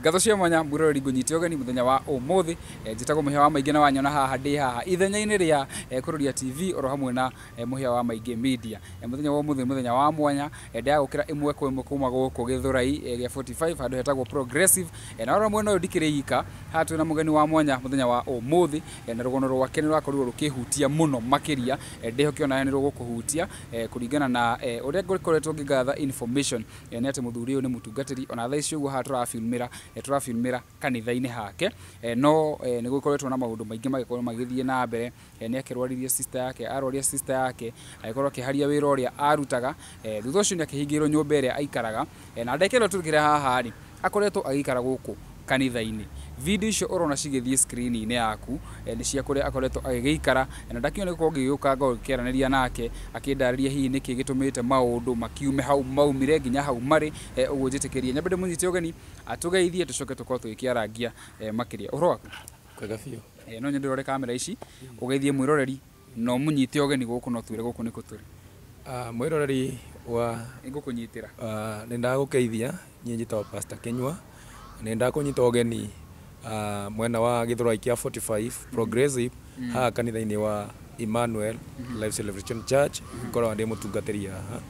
Ngatho cia mwanya mwiroreri, ngũnyite ũgeni mũthenya wa ũmũthĩ. Njĩtagwo Mũhĩa wa Maingĩ na wanyona haha ndĩ haha ithenya-inĩ rĩa Kũrũria TV oro hamwe na Mũhĩa wa Maingĩ Media. Mũthenya wa ũmũthĩ nĩ mũthenya wa mwanya, ndĩragũkĩra ĩmwe kwa ĩmwe kuma gũkũ Gĩthũrai gĩa 45 handũ hetagwo Progressive. Na rora mwena ũyũ ndikĩrĩ ika, haha twĩna mũgeni wa mwanya mũthenya wa ũmũthĩ, na rũgano rwake nĩ rũrakorirwo rũkĩhutia mũno makĩria. Ndĩhoke onawe nĩ rũgũkũhutia kũringana na ũrĩa ngũkoretwo ngĩgatha information, nĩ atĩ mũthuri ũyũ nĩ mũtungatĩri ona thaa ici ũguo haha tũrafilmĩra, tũrafilmĩra kanitha-inĩ hake. No nĩ gũkoretwo na maũndũ maingĩ magĩkorwo magĩthiĩ na mbere. Nĩ akĩrwaririe sister yake, arwaria sister yake agĩkorwo akĩharia wĩra ũrĩa arutaga. Thutha ũcio nĩ akĩhingĩrwo nyũmba ĩrĩa aikaraga, na ndagĩka ĩno tũrĩ haha rĩ, akoretwo agĩikara gũkũ kanitha-inĩ. Video icio ũrona cigĩthiĩ screen-inĩ yaku nĩ cia kũrĩa akoretwo agĩgĩikara, na ndakiona nĩ gũkorwo ngĩgĩũka ngorwo ngĩkĩaranĩria nake akĩndarĩria hihi nĩkĩ gĩtũmĩte maũndũ makiume hau maumire nginya hau marĩ. Ũguo njĩtĩkĩrie nyambe ndĩmũnyite ũgeni atũgeithie, tũcoke tũkorwo tũgĩkĩarangia makĩria. Ũhoro waku? Kwega biũ. No nyende ũrore kamera ici ũgeithie mwĩroreri na ũmũnyite ũgeni gũkũ, no twĩre gũkũ nĩkũ tũrĩ. Mwĩroreri wa Nĩngũkũnyitĩra. Nĩ ndagũkeithia. Niĩ njĩtagwo Pastor Kinyua, nĩ ndakũnyita ũgeni mwena wa Gĩthũrai kĩa 45 Progressive, haha kanitha-inĩ wa Emmanuel Life Celebration Church. Ngoragwo ndĩ mũtungatĩri haha.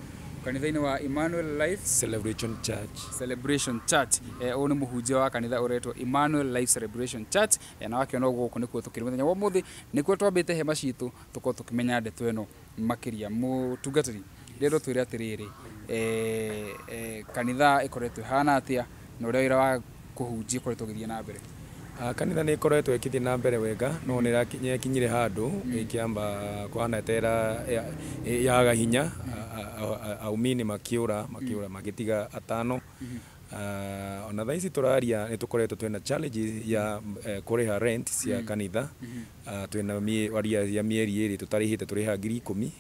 Kanitha-inĩ wa Emmanuel Life Celebration Church. Celebration Church. Ũyũ nĩ mũhunjia wa kanitha ũretwo Emmanuel Life Celebration Church, na wakĩona ũguo gũkũ nĩkuo tũkĩrĩ mũthenya wa ũmũthĩ, nĩkuo twambĩte hema citũ tũkorwo tũkĩmenya ndeto ĩno makĩria. Mũtungatĩri, ndĩrenda ũtwĩre atĩrĩrĩ, kanitha ĩkoretwo ĩhana atĩa na ũrĩa wĩra wa kũhunjia ũkoretwo ũgĩthiĩ na mbere? Kanitha nĩ ĩkoretwo ĩkĩthiĩ na mbere wega, no nĩ ĩrakinyire handũ ĩkĩamba kũhana ta yaga hinya. Aumini makĩũra magĩtiga atano. Ona thaa ici tũraria nĩ tũkoretwo twĩna challenges ya kũrĩha rent cia kanitha. Twĩna waria ya mĩeri 2 tũtarĩhĩte, tũrĩhaga 10,000.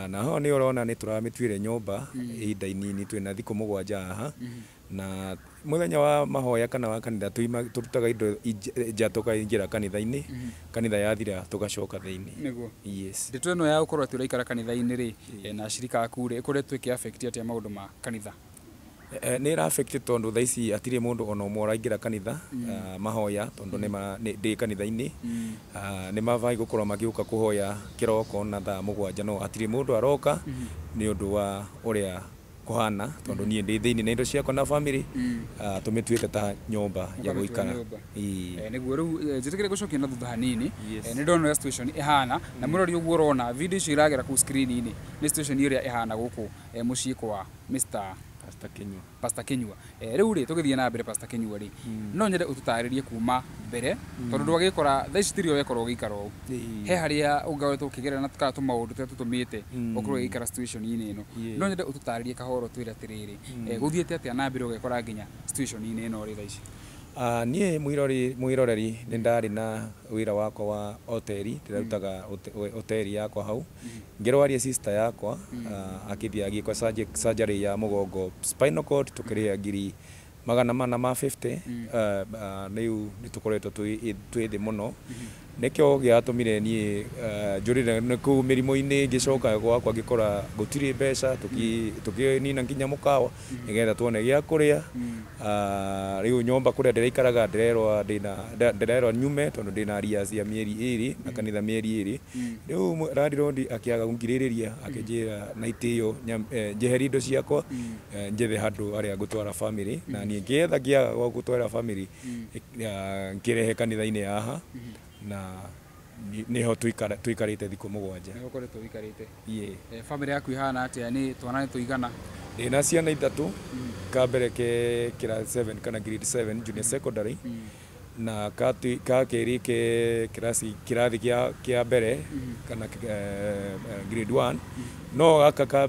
Na ho nĩ ũrona nĩ tũramĩtuire nyũmba ihinda inini, twĩna thikũ 7 haha, na mũthenya wa mahoya kana wa kanitha tũrutaga indo nja tũkaingĩra kanitha-inĩ, kanitha yathira tũgacoka thĩinĩ. Nĩguo. Yes. Ndeto ĩno ya gũkorwo atĩ ũraikara kanitha-inĩ rĩ, na ashirika aku rĩ, ĩkoretwo ĩkĩ affect atĩa maũndũ ma kanitha? Nĩ ĩra affect tondũ thaa ici hatirĩ mũndũ ona ũmwe ũraingĩra kanitha mahoya, tondũ ndĩ kanitha-inĩ. Nĩ mabangĩ gũkorwo magĩũka kũhoya kĩroko na thaa 7, no hatirĩ mũndũ aroka nĩ ũndũ wa ũrĩa kũhana, tondũ niĩ ndĩ thĩinĩ na indo ciakwa na family. Tũmĩtuĩte ta nyũmba ya gũikara. Nĩguo. Rĩu njĩtĩkĩre gũcokia na thutha hanini. Nĩ ndona ũrĩa situation ĩhana, na mũrori ũguo ũrona video icio iragera kũu screen-inĩ nĩ situation ĩrĩa ĩhana gũkũ mũciĩ kwa Mr. Pastor Kinyua. Pastor Kinyua. Rĩu rĩ, tũgĩthiĩ na mbere, Pastor Kinyua rĩ, no nyende ũtũtarĩrie kuma mbere, tondũ ndwagĩkora thaa ici tirio wekorwo ũgĩikara ũũ. He harĩa ũngakoretwo ũkĩgerera na kana tũmaũndũ tũrĩa tũtũmĩte ũkorwo ũgĩikara situation-inĩ ĩno. No nyende ũtũtarĩrie kahoro, twĩre atĩrĩrĩ, gũthiĩte atĩa na mbere ũgekora nginya situation-inĩ ĩno ũrĩ thaa ici? Niĩ mwĩroreri nĩ ndarĩ na wĩra wakwa wa hoteli, ndĩrarutaga hoteli yakwa hau. Ngĩrwaria sister yakwa, akĩthiĩ agĩkwo surgery ya mũgongo, spinal cord, tũkĩrĩha 450,000. Rĩu nĩ tũkoretwo twĩ thĩ mũno, nĩkĩo gĩatũmire niĩ njũrĩre nĩ kũu mĩrimũ-inĩ. Ngĩcoka gwakwa ngĩkora gũtirĩ mbeca, tũkĩnina nginya mũkawa nĩgetha tuone gĩa kũrĩa. Rĩu nyũmba kũrĩa ndĩraikaraga ndĩrerwo ndĩna ndĩrerwo nyume tondũ ndĩna arrears cia mĩeri 2 na kanitha mĩeri 2. Rĩu landlord akĩaga kũngirĩrĩria, akĩnjĩra na itĩo njeherie indo ciakwa, njethe handũ harĩa ngũtwara family, na niĩ ngĩetha ngĩaga gwa gũtwara family, ngĩrehe kanitha-inĩ haha na nĩho tũikarĩte thikũ 7. Nĩho ũkoretwo ũikarĩte. Family yaku ĩhana atĩa? Nĩ twana nĩ tũigana? Ndĩna ciana 3. Ka mbere ke class 7 kana grade 7 junior secondary, na ka kerĩ ke kĩrathi kĩa mbere kana grade 1, no gaka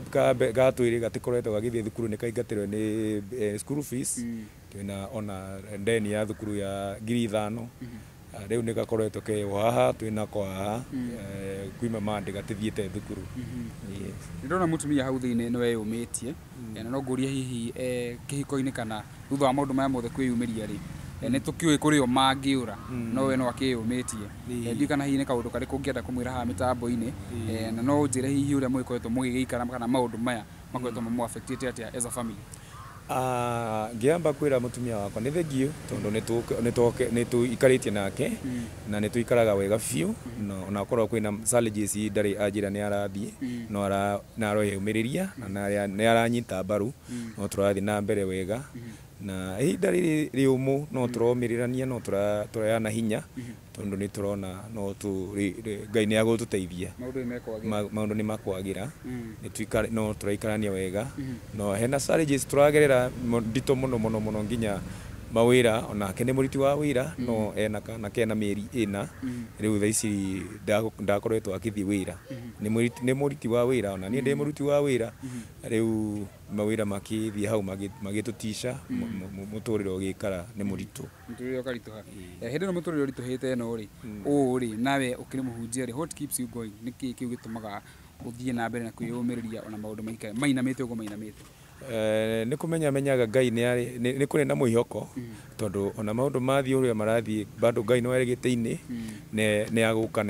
ga twĩrĩ gatikoretwo gagĩthiĩ thukuru, nĩ kaingatĩrwo nĩ school fees. Twĩna ona ndeni ya thukuru ya 5,000. Rĩu nĩ gakoretwo ke haha twĩnako haha kuima Monday gatithiĩte thukuru. Nĩ ndona mũtumia hau thĩinĩ nĩ weyũmĩtie, na no ngũrie hihi kĩhiko-inĩ kana thutha wa maũndũ maya mothe kwĩyumĩria rĩ, nĩ tũkĩũĩ kũrĩ o mangĩũra, no we no akĩyũmĩtie. Ndiũĩ kana hihi nĩ kaũndũ karĩkũ ũngĩenda kũmwĩra haha mĩtambo-inĩ, na no ũnjĩre hihi ũrĩa mũgĩkoretwo mũgĩgĩikara kana maũndũ maya makoretwo mamũ affectĩte atĩa as a family? Ngĩamba kwĩra mũtumia wakwa nĩ thengiũ tondũ nĩ tũikarĩtie nake na nĩ tũikaraga wega biũ, na onakorwo kwĩna challenges ndarĩ anjĩra nĩ arathiĩ, no areyũmĩrĩria na nĩ aranyita mbaru, no tũrathiĩ na mbere wega. Na ihinda rĩrĩ rĩũmũ no tũromĩrĩrania, no tũrayana hinya tondũ nĩ tũrona no Ngai nĩ agũtũteithia. Maũndũ nĩ makwagĩra. No tũraikarania wega. No hena challenges tũragerera nditũ mũno mũno mũno nginya mawĩra, onake nĩ mũruti wa wĩra, no ena kana kena mĩeri 4 rĩu thaa ici ndakoretwo akĩthiĩ wĩra. Nĩ mũruti wa wĩra, ona niĩ ndĩ mũruti wa wĩra. Rĩu mawĩra makĩthiĩ hau magĩtũtica, mũtũrĩre ũgĩikara nĩ mũritũ. Mũtũrĩre ũkaritũha. Hĩndĩ ĩno mũtũrĩre ũritũhĩte ĩno rĩ, ũũ rĩ, nawe ũkĩrĩ mũhunjia rĩ, what keeps you going? Nĩkĩ kĩu gĩtũmaga ũthiĩ na mbere na kwĩyũmĩrĩria ona maũndũ maikare mainamĩte ũguo mainamĩte? Nĩ kũmenya menyaga Ngai nĩ kũrĩ na mwĩhoko, tondũ ona maũndũ mathiĩ ũrĩa marathiĩ bado Ngai no arĩ gĩtĩ-inĩ, nĩ agũka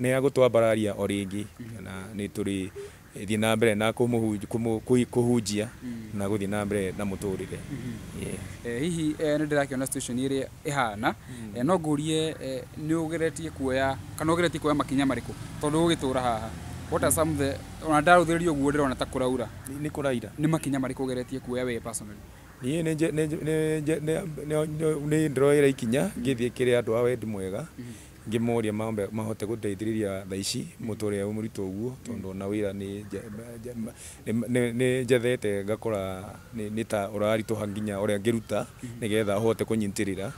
nĩ agũtwambararia o rĩngĩ, na nĩ tũrĩ thiĩ na mbere na kũhunjia na gũthiĩ na mbere na mũtũrĩre. Hihi nĩ ndĩrakĩona situation ĩrĩa ĩhana, no ngũrie nĩ ũgeretie kuoya kana ũgeretie kuoya makinya marĩkũ tondũ ũgĩtũra haha? What are some of the, ona ndarũthĩrĩria ũguo ndĩrona ta kũraura. Nĩ kũraira. Nĩ makinya marĩkũ ũgeretie kuoya we personally? Niĩ nĩ ndĩroera ikinya ngĩthiĩ kĩrĩ andũ a wendi mwega, ngĩmoria mahote gũteithĩrĩria thaa ici mũtũrĩre wĩ mũritũ ũguo, tondũ ona wĩra nĩ njethete ngakora nĩ ta ũraritũha nginya ũrĩa ngĩruta nĩgetha hote kũnyitĩrĩra.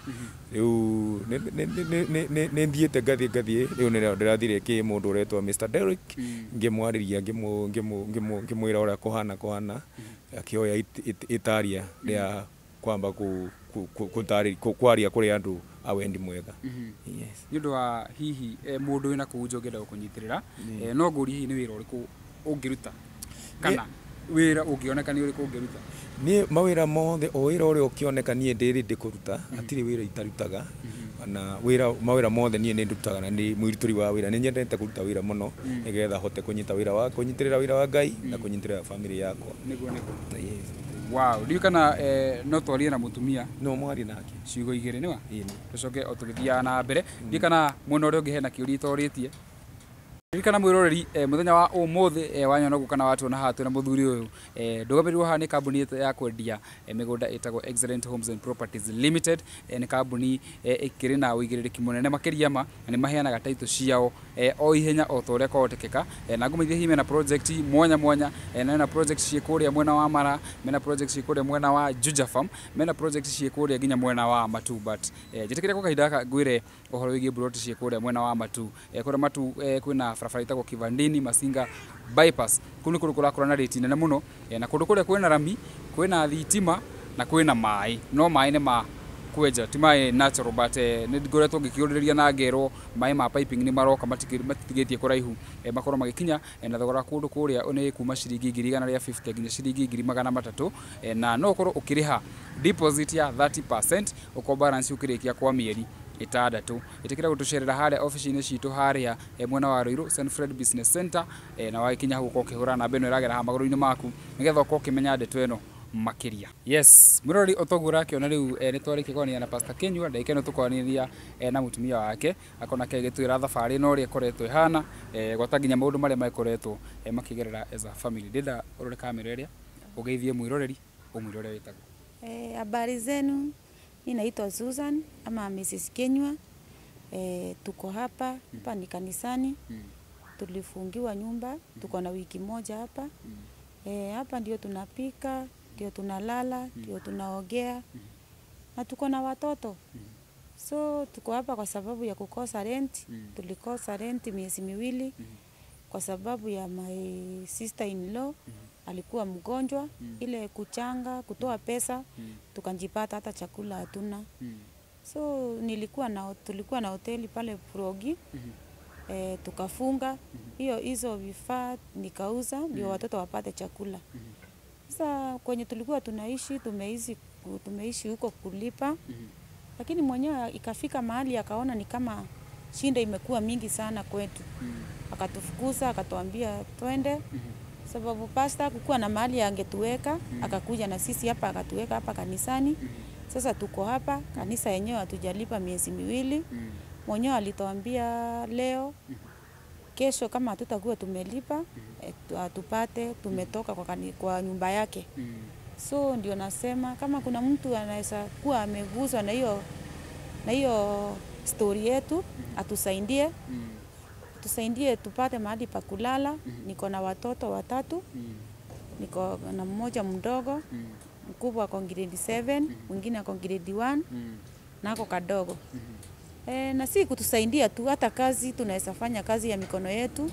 Rĩu nĩ thiĩte ngathiĩ rĩu nĩ ndĩrathire kĩ mũndũ ũretwo Mr Derrick, ngĩmwarĩria ngĩmwĩra ũrĩa kũhana, akĩoya itaria rĩa kwamba kwaria kũrĩ andũ a wendi mwega. Yes. Nĩ ũndũ wa hihi mũndũ wĩna kũu nja ũngĩenda gũkũnyitĩrĩra, no ngũrie hihi nĩ wĩra ũrĩkũ ũngĩruta kana wĩra ũngĩoneka nĩ ũrĩkũ ũngĩruta? Niĩ mawĩra mothe, o wĩra ũrĩa ũkĩoneka niĩ ndĩ ready kũruta, hatirĩ wĩra itarutaga. Na mawĩra mothe niĩ nĩ ndutaga na nĩ mũrutĩri wa wĩra, nĩ nyendete kũruta wĩra mũno nĩgetha hote kũnyita wĩra wa kũnyitĩrĩra wĩra wa Ngai na kũnyitĩrĩra family yakwa. Nĩguo nĩguo. Wow, ndiũĩ kana no twarie na mũtumia. No mwarie nake. Ciugo igĩrĩ nĩwa? Tũcoke o tũgĩthiaga na mbere. Ndiũĩ kana mwena ũrĩa ũngĩ hena kĩũria itorĩtie. Ririkana mwĩroreri, mũthenya wa ũmũthĩ, wanyona ũguo kana watuona haha twĩna mũthuri ũyũ, ndũgamĩrĩirwo haha nĩ kambuni ya kwendia mĩgũnda ĩtagwo Excellent Homes and Properties Limited. Nĩ kambuni ĩkĩrĩ na ũigĩrĩrĩki mũnene makĩria ma, na nĩ maheanaga title ciao o ihenya o ta ũrĩa kwahotekeka. Na ngũmenyithie hihi mena project mwanya mwanya, na mena project ciĩ kũrĩa mwena wa Mara, mena project ciĩ kũrĩa mwena wa Juja Farm, mena project ciĩ kũrĩa nginya mwena wa Matu. But njĩtĩkĩre kwa kahinda gaka ngwĩre ũhoro wĩgiĩ plot ciĩ kũrĩa mwena wa Matu. Kũrĩa Matu kwĩna barabara ĩtagwo Kivandini Masinga bypass. Kũu nĩ kũndũ kũrakũra na rate nene mũno, na kũndũ kũrĩa kwĩna rami, kwĩna thitima na kwĩna maĩ. No maĩ nĩ ma kwenja, ti maĩ natural, but nĩ ngoretwo ngĩkĩũrĩrĩria na ngerwo maĩ ma piping nĩ maroka matitigĩtie kũraihu, makorwo magĩkinya, na thogora kũndũ kũrĩa nĩ kuma ciringi 150,000 nginya ciringi 300,000, na no ũkorwo ũkĩrĩha deposit ya 30% ũkorwo balance ũkĩrĩkia kwa mĩeri 6. Ĩtĩkĩra gũtũcerera harĩa obici-inĩ citũ harĩa mwena wa Ruiru St Fred Business Center, na wagĩkinya hau ũkorwo ũkĩhũra namba ĩno ĩragera haha magũrũ-inĩ maku nĩgetha ũkorwo ũkĩmenya ndeto ĩno makĩria. Yes, mũrori ũtoguo ũrakĩona rĩu, nĩ twarĩkia kwaranĩria na Pastor Kinyua, ndagĩka ĩno tũkwaranĩria na mũtumia wake, akona agĩtwĩra thabarĩ ĩno ũrĩa ĩkoretwo ĩhana, gwata nginya maũndũ marĩa makoretwo makĩgerera as a family. Ndĩrenda ũrore kamera ĩrĩa ũgeithie mwĩroreri, ũmwĩre ũrĩa wĩtagwo. Habari zenu, mi naitwa Susan ama Mrs Kinyua. Tuko hapa, hapa ni kanisani. Tulifungiwa nyumba, tuko na wiki moja hapa. Hapa ndio tunapika, ndio tunalala, ndio tunaogea. Na tuko na watoto. So tuko hapa kwa sababu ya kukosa rent. Tulikosa rent miezi miwili kwa sababu ya my sister in law alikuwa mgonjwa, ile kuchanga, kutoa pesa, tukanjipata hata chakula hatuna. So tulikuwa na hoteli pale Progi. Tukafunga hiyo hizo vifaa nikauza ndio watoto wapate chakula. Sasa kwenye tulikuwa tunaishi tumeishi huko kulipa. Lakini mwenyewe ikafika mahali akaona ni kama shinda imekuwa mingi sana kwetu. Akatufukuza, akatuambia twende. Sababu pasta kukuwa na mahali angetuweka, akakuja na sisi hapa akatuweka hapa kanisani. Sasa tuko hapa, kanisa yenyewe hatujalipa miezi 2. Mwenyewe alituambia leo, kesho kama hatutakuwa tumelipa, tupate tumetoka kwa nyumba yake. So ndio nasema kama kuna mtu anaweza kuwa ameguswa na hiyo story yetu, atusaidie. Tusaidie tupate mahali pa kulala. Niko na watoto 3. Niko na mmoja mdogo, mkubwa ako grade 7, mwingine ako grade 1, na ako kadogo. Na si kutusaidia tu, hata kazi tunaweza fanya kazi ya mikono yetu.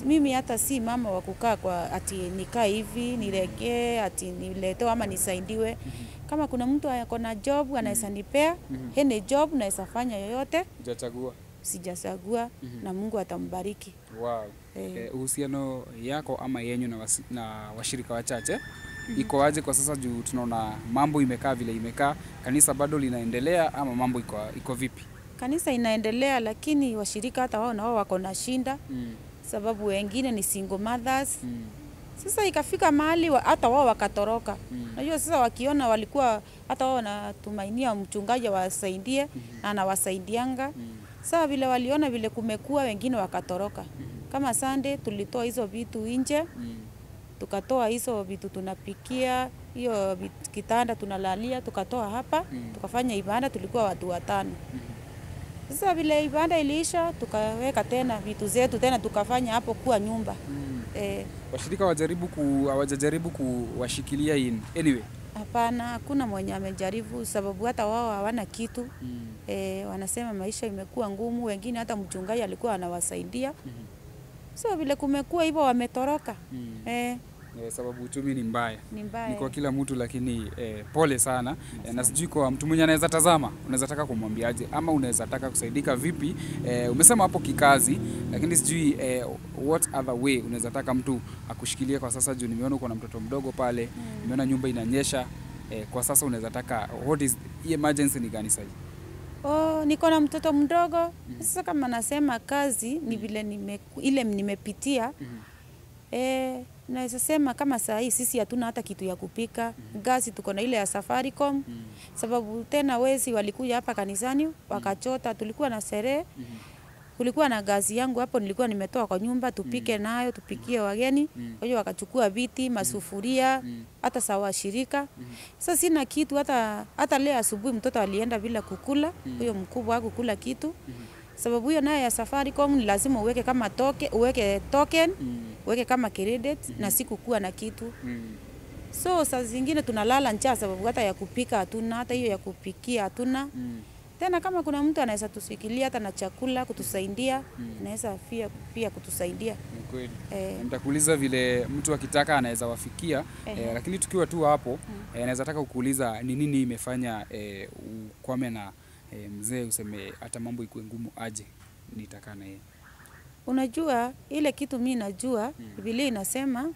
Mimi hata si mama wa kukaa kwa ati nikae hivi nilegee ati niletewe ama nisaidiwe. Kama kuna mtu ako na job anaweza nipea, any job naweza fanya yoyote. Hujachagua? Sijachagua, na Mungu atambariki. Wow. Uhusiano yako ama yenyu na washirika wachache iko aje kwa sasa, juu tunaona mambo imekaa vile imekaa, kanisa bado linaendelea ama mambo iko vipi? Kanisa inaendelea, lakini washirika hata wao nao wako na shinda. Sababu wengine ni single mothers. Sasa ikafika mahali hata wao wakatoroka. Unajua sasa wakiona walikuwa hata wao wanatumainia mchungaji awasaidie, na anawasaidianga. Sasa vile waliona vile kumekuwa, wengine wakatoroka. Kama Sunday tulitoa hizo vitu nje. Tukatoa hizo vitu tunapikia, hiyo kitanda tunalalia, tukatoa hapa, tukafanya ibada, tulikuwa watu 5. Sasa vile ibada iliisha, tukaweka tena vitu zetu tena tukafanya hapo kuwa nyumba. Washirika hawajajaribu kuwashikilia in anyway? Hapana, hakuna mwenye amejaribu, sababu hata wao hawana kitu. Wanasema maisha imekuwa ngumu, wengine hata mchungaji alikuwa anawasaidia. So vile kumekuwa hivyo wametoroka. Sababu uchumi ni mbaya. Ni mbaya. Ni kwa kila mtu, lakini pole sana. Na sijui kwa mtu mwenye anaweza tazama, unaweza taka kumwambiaje ama unaweza taka kusaidika vipi? Umesema hapo kikazi, lakini sijui what other way unaweza taka mtu akushikilie kwa sasa, juu nimeona uko na mtoto mdogo pale, nimeona nyumba inanyesha. Kwa sasa unaweza taka what is emergency ni gani sasa? Oh, niko na mtoto mdogo. Sasa kama nasema kazi ni vile ile nimepitia. Naweza sema kama saa hii sisi hatuna hata kitu ya kupika. Gasi tuko na ile ya Safaricom. Sababu tena wezi walikuja hapa kanisani wakachota, tulikuwa na sherehe. Kulikuwa na gazi yangu hapo nilikuwa nimetoa kwa nyumba tupike nayo, tupikie wageni. Kwa hiyo wakachukua viti, masufuria, hata sawa shirika. Sasa sina kitu, hata leo asubuhi mtoto alienda bila kukula, huyo mkubwa hakukula kitu. Sababu hiyo nayo ya Safaricom ni lazima uweke kama token, uweke token, uweke kama credit, na sikukuwa na kitu. So saa zingine tunalala njaa sababu hata ya kupika hatuna, hata hiyo ya kupikia hatuna. Tena kama kuna mtu anaweza tushikilia hata na chakula kutusaidia, anaweza pia kutusaidia. Ni kweli. Nitakuuliza vile mtu akitaka anaweza wafikia, lakini tukiwa tu hapo, naweza taka kukuuliza ni nini imefanya ukwame na mzee useme hata mambo ikuwe ngumu aje nitakaa na yeye? Unajua ile kitu mimi najua, Biblia inasema,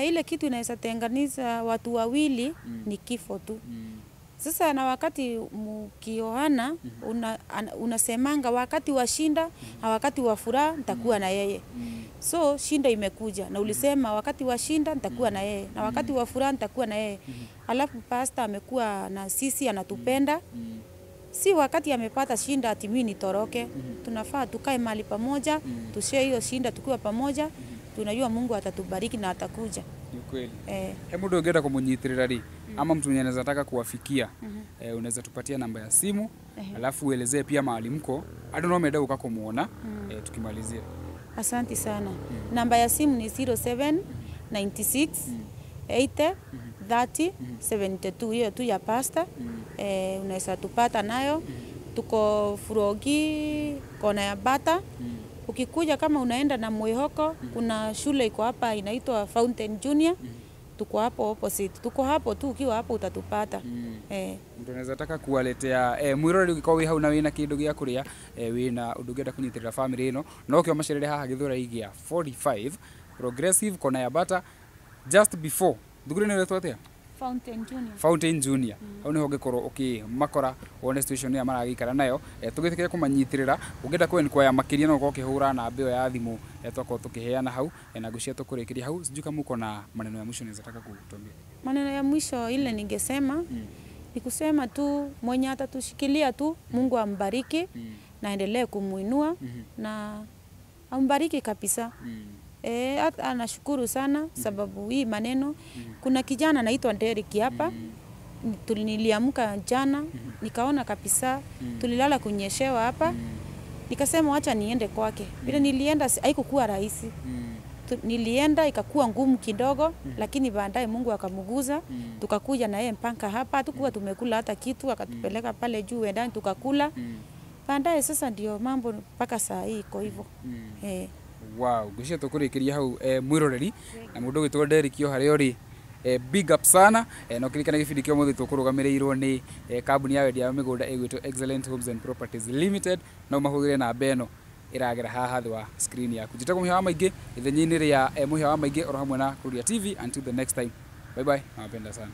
ile kitu inaweza tenganisha watu wawili ni kifo tu. Sasa na wakati mkioana, unasemanga wakati wa shinda na wakati wa furaha nitakuwa na yeye. So shinda imekuja na ulisema wakati wa shinda nitakuwa na yeye na wakati wa furaha nitakuwa na yeye. Alafu pastor amekuwa na sisi anatupenda. Si wakati amepata shinda ati mimi nitoroke. Tunafaa tukae mahali pamoja, tushare hiyo shinda tukiwa pamoja. Tunajua Mungu atatubariki na atakuja. Ni kweli. Hebu ndio ungeta kumunyitirira ri ama mtu mwenye anaweza taka kuwafikia, unaweza tupatia namba ya simu, alafu uelezee pia mahali mko. I don't know meda ukakumuona, tukimalizia. Asante sana. Namba ya simu ni 0796 80 30 72, hiyo tu ya pastor. Unaweza tupata nayo. Tuko Furogi, kona ya Bata. Ukikuja kama unaenda na Mwihoko, kuna shule iko hapa inaitwa Fountain Junior. Tuko hapo opposite. Tuko hapo tu, ukiwa hapo utatupata. Mtu anaweza taka kuwaletea mwiroreri ũngĩkorwo wĩ hau na wĩna kĩndũ gĩa kũrĩa, wĩna ũndũ ũngĩenda kũnyitĩrĩra family ĩno, no ũkĩo macerere haha Gĩthũrai gĩa 45 Progressive, kona ya Bata, just before thukuru ĩno ĩretwo atĩa? Fountain Junior. Fountain Junior. Hau niho ũngĩkorwo ũkĩmakora wone situation ĩrĩa maragĩikara nayo. Tũgĩtĩkĩre kũmanyitĩrĩra. Ũngĩenda kũ enquire makĩria, no ũkorwo ũkĩhũra namba ĩyo ya thimũ twakorwo tũkĩheana hau, na ngwĩciria tũkũrĩkĩria hau. Sijui kama uko na maneno ya mwisho unaweza taka kutuambia. Maneno ya mwisho ile ningesema ni kusema tu mwenye atatushikilia tu, Mungu ambariki na aendelee kumuinua na ambariki kabisa. Hata nashukuru sana sababu hii maneno, kuna kijana anaitwa Derek hapa. Niliamka jana nikaona kabisa tulilala kunyeshewa hapa, nikasema wacha niende kwake. Vile nilienda haikukuwa rahisi. Nilienda ikakuwa ngumu kidogo, lakini baadaye Mungu akamuguza, tukakuja na yeye mpaka hapa. Hatukuwa tumekula hata kitu, akatupeleka pale juu wendani tukakula. Baadaye sasa ndio mambo mpaka saa hii iko hivyo. Wow, ngwĩciria tũkũrĩkĩria hau, mwĩroreri na mũndũ ũgwĩtwo Derrick o harĩa ũrĩ, big up sana. Na ũkĩririkana gĩbindi kĩa ũmũthĩ tũkũrũgamĩrĩirwo nĩ kambuni ya wendia wa mĩgũnda ĩgwĩtwo Excellent Homes and Properties Limited. No mahũthĩre namba ĩno ĩragera haha thĩ wa screen yaku. Njĩtagwo Mũhĩa wa Maingĩ ithenya-inĩ rĩa Mũhĩa wa Maingĩ oro hamwe na Kuria TV. Until the next time, bye bye, nawapenda sana.